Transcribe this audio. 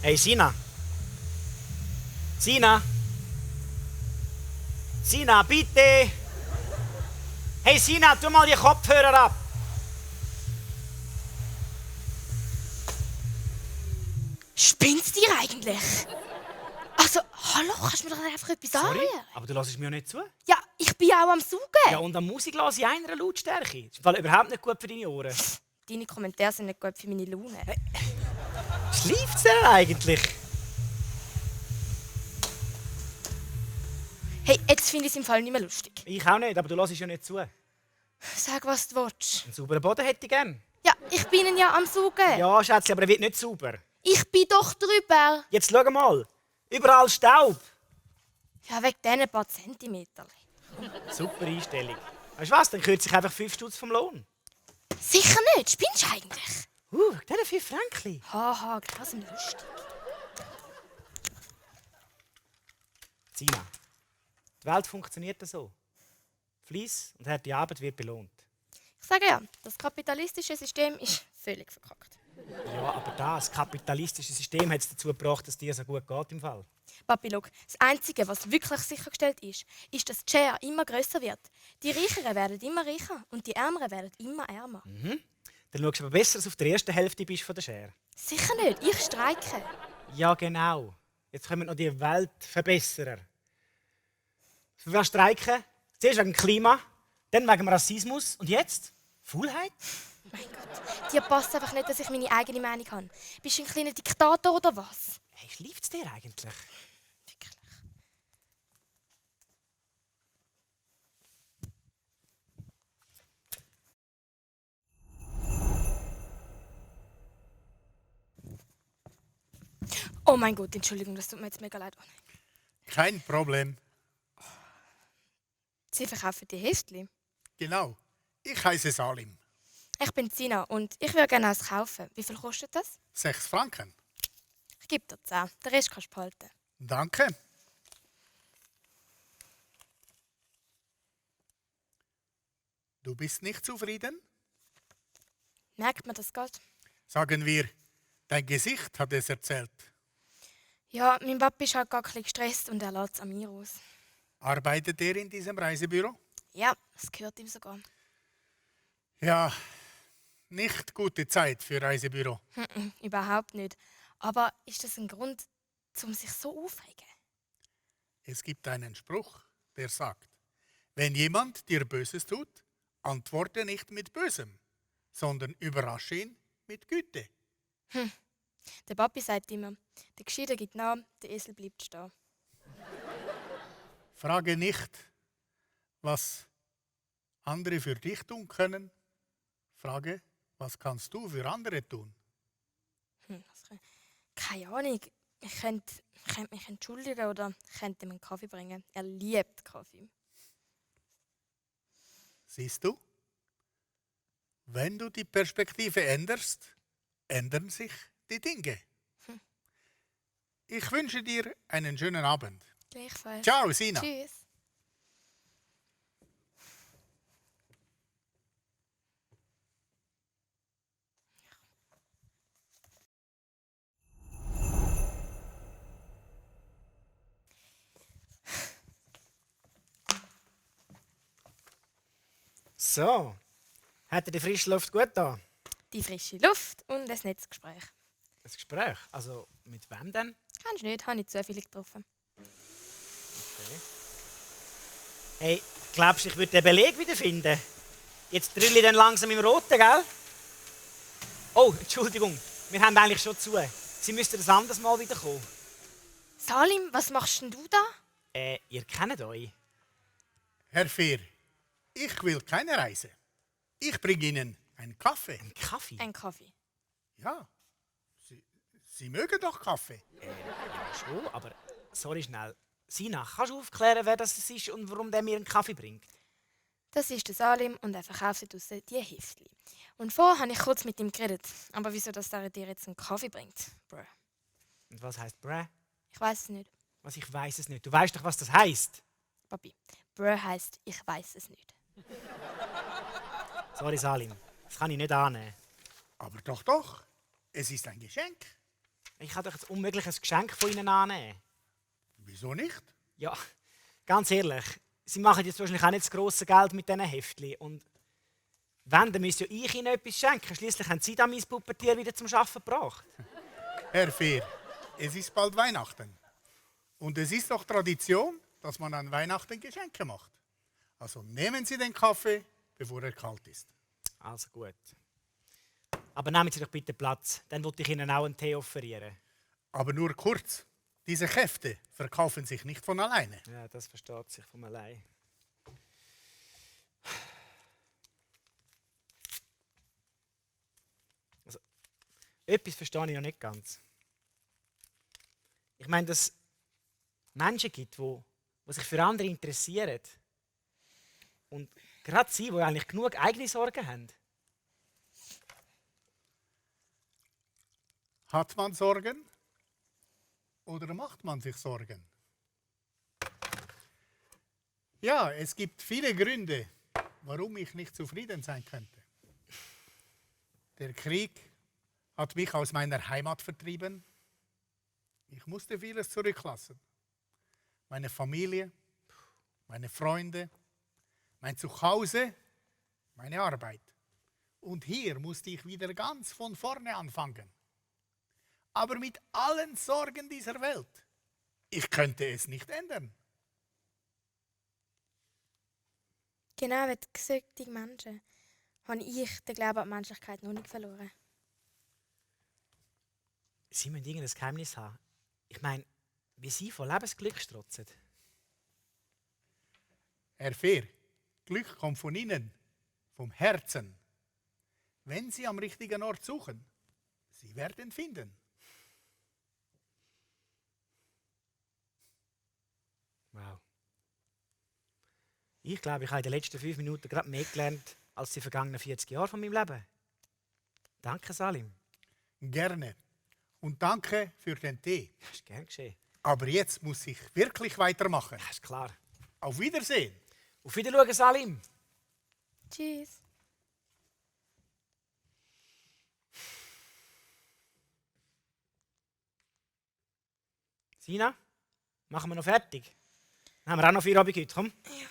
Hey Sina! Sina! Sina, bitte! Hey Sina, tu mal die Kopfhörer ab! Spinnst du eigentlich? Also, hallo, kannst du mir doch einfach etwas Sorry, anhören? aber du hörst mir ja nicht zu. Ja, ich bin auch am Saugen. Ja, und an Musik höre ich in einer Lautstärke. Das ist im Fall überhaupt nicht gut für deine Ohren. Deine Kommentare sind nicht gut für meine Laune. Schläft's denn eigentlich? Hey, jetzt finde ich es im Fall nicht mehr lustig. Ich auch nicht, aber du hörst ja nicht zu. Sag, was du willst. Einen sauberen Boden hätte ich gern. Ja, ich bin ja am Saugen. Ja, Schätzchen, aber er wird nicht sauber. Ich bin doch drüber. Jetzt schau mal. Überall Staub. Ja, wegen diesen paar Zentimeter. Super Einstellung. Weißt du was, dann kürze ich einfach 5 Stutz vom Lohn. Sicher nicht, spinnst du eigentlich? Diese 5 Franken. Haha, krass und lustig. Sina, die Welt funktioniert so. Fleiss und harte Arbeit wird belohnt. Ich sage ja, das kapitalistische System ist völlig verkackt. Ja, aber das kapitalistische System hat es dazu gebracht, dass dir so gut geht im Fall. Papi, schau, das Einzige, was wirklich sichergestellt ist, ist, dass die Schere immer grösser wird. Die Reicheren werden immer reicher und die Ärmeren werden immer ärmer. Dann schaust du aber besser, dass du auf der ersten Hälfte bist von der Schere. Sicher nicht, ich streike. Ja, genau. Jetzt kommen noch die Weltverbesserer. Für was streiken? Zuerst wegen dem Klima, dann wegen dem Rassismus und jetzt? Faulheit? Mein Gott, dir passt einfach nicht, dass ich meine eigene Meinung habe. Bist du ein kleiner Diktator oder was? Hey, schläft's dir eigentlich? Wirklich. Oh mein Gott, Entschuldigung, das tut mir jetzt mega leid. Oh nein. Kein Problem. Sie verkaufen die Heftchen. Genau. Ich heiße Salim. Ich bin Sina und ich würde gerne eins kaufen. Wie viel kostet das? 6 Franken. Ich gebe dir 10. Den Rest kannst du behalten. Danke. Du bist nicht zufrieden? Merkt man das gerade? Sagen wir, dein Gesicht hat es erzählt. Ja, mein Papi ist halt gar ein bisschen gestresst und er lässt es an mir aus. Arbeitet er in diesem Reisebüro? Ja, das gehört ihm sogar. Ja, nicht gute Zeit für Reisebüro. Überhaupt nicht. Aber ist das ein Grund, um sich so aufregen? Es gibt einen Spruch, der sagt, wenn jemand dir Böses tut, antworte nicht mit Bösem, sondern überrasche ihn mit Güte. Der Papi sagt immer, der Gescheiter gibt nach, der Esel bleibt stehen. Frage nicht, was andere für dich tun können. Frage, was kannst du für andere tun? Keine Ahnung. Ich könnte mich entschuldigen oder ich könnte ihm einen Kaffee bringen. Er liebt Kaffee. Siehst du? Wenn du die Perspektive änderst, ändern sich die Dinge. Ich wünsche dir einen schönen Abend. Gleichfalls. Ciao, Sina. Tschüss. So. Hat dir die frische Luft gut da? Die frische Luft und ein Netzgespräch. Das Gespräch? Also, mit wem denn? Kennst du nicht, habe ich zufällig getroffen. Hey, glaubst du, ich würde den Beleg wiederfinden? Jetzt drülle ich dann langsam im Roten, gell? Oh, Entschuldigung. Wir haben eigentlich schon zu. Sie müssten das anderes Mal wiederkommen. Salim, was machst denn du da? Ihr kennt euch. Herr Fehr, ich will keine Reise. Ich bringe Ihnen einen Kaffee. Ein Kaffee? Ein Kaffee. Ja, Sie mögen doch Kaffee. Ja, schon, aber sorry schnell. Sina, kannst du aufklären, wer das ist und warum der mir einen Kaffee bringt? Das ist der Salim und er verkauft draussen die Heftchen. Und vorher habe ich kurz mit ihm geredet. Aber wieso, dass er dir jetzt einen Kaffee bringt? Bruh. Und was heißt Bräh? Ich weiß es nicht. Was, ich weiß es nicht. Du weißt doch, was das heißt. Papi, Bruh heisst, ich weiß es nicht. Sorry, Salim. Das kann ich nicht annehmen. Aber doch, doch. Es ist ein Geschenk. Ich kann doch jetzt unmöglich ein Geschenk von ihnen annehmen. Wieso nicht? Ja, ganz ehrlich, sie machen jetzt wahrscheinlich auch nicht das grosse Geld mit diesen Heftchen. Und wenn, dann müsste ja ich ihnen etwas schenken. Schliesslich haben sie da mein Puppetier wieder zum Arbeiten gebracht. Herr Fehr, es ist bald Weihnachten. Und es ist doch Tradition, dass man an Weihnachten Geschenke macht. Also nehmen Sie den Kaffee, bevor er kalt ist. Also gut. Aber nehmen Sie doch bitte Platz, dann wollte ich Ihnen auch einen Tee offerieren. Aber nur kurz. Diese Käfte verkaufen sich nicht von alleine. Ja, das versteht sich von allein. Also, etwas verstehe ich noch nicht ganz. Ich meine, dass es Menschen gibt, die sich für andere interessieren. Und gerade sie, die eigentlich genug eigene Sorgen haben. Hat man Sorgen oder macht man sich Sorgen? Ja, es gibt viele Gründe, warum ich nicht zufrieden sein könnte. Der Krieg hat mich aus meiner Heimat vertrieben. Ich musste vieles zurücklassen. Meine Familie, meine Freunde, mein Zuhause, meine Arbeit. Und hier musste ich wieder ganz von vorne anfangen. Aber mit allen Sorgen dieser Welt. Ich könnte es nicht ändern. Genau wie solche Menschen habe ich den Glauben an die Menschlichkeit noch nicht verloren. Sie müssen irgendein Geheimnis haben. Ich meine, wie Sie von Lebensglück strotzen. Herr Fehr, Glück kommt von innen, vom Herzen. Wenn Sie am richtigen Ort suchen, Sie werden finden. Wow. Ich glaube, ich habe in den letzten 5 Minuten gerade mehr gelernt als die vergangenen 40 Jahre von meinem Leben. Danke, Salim. Gerne. Und danke für den Tee. Das ist gern geschehen. Aber jetzt muss ich wirklich weitermachen. Das ist klar. Auf Wiedersehen. Auf Wiedersehen, Salim. Tschüss. Sina, machen wir noch fertig? Dann haben wir auch noch Feierabend heute, komm. Ja.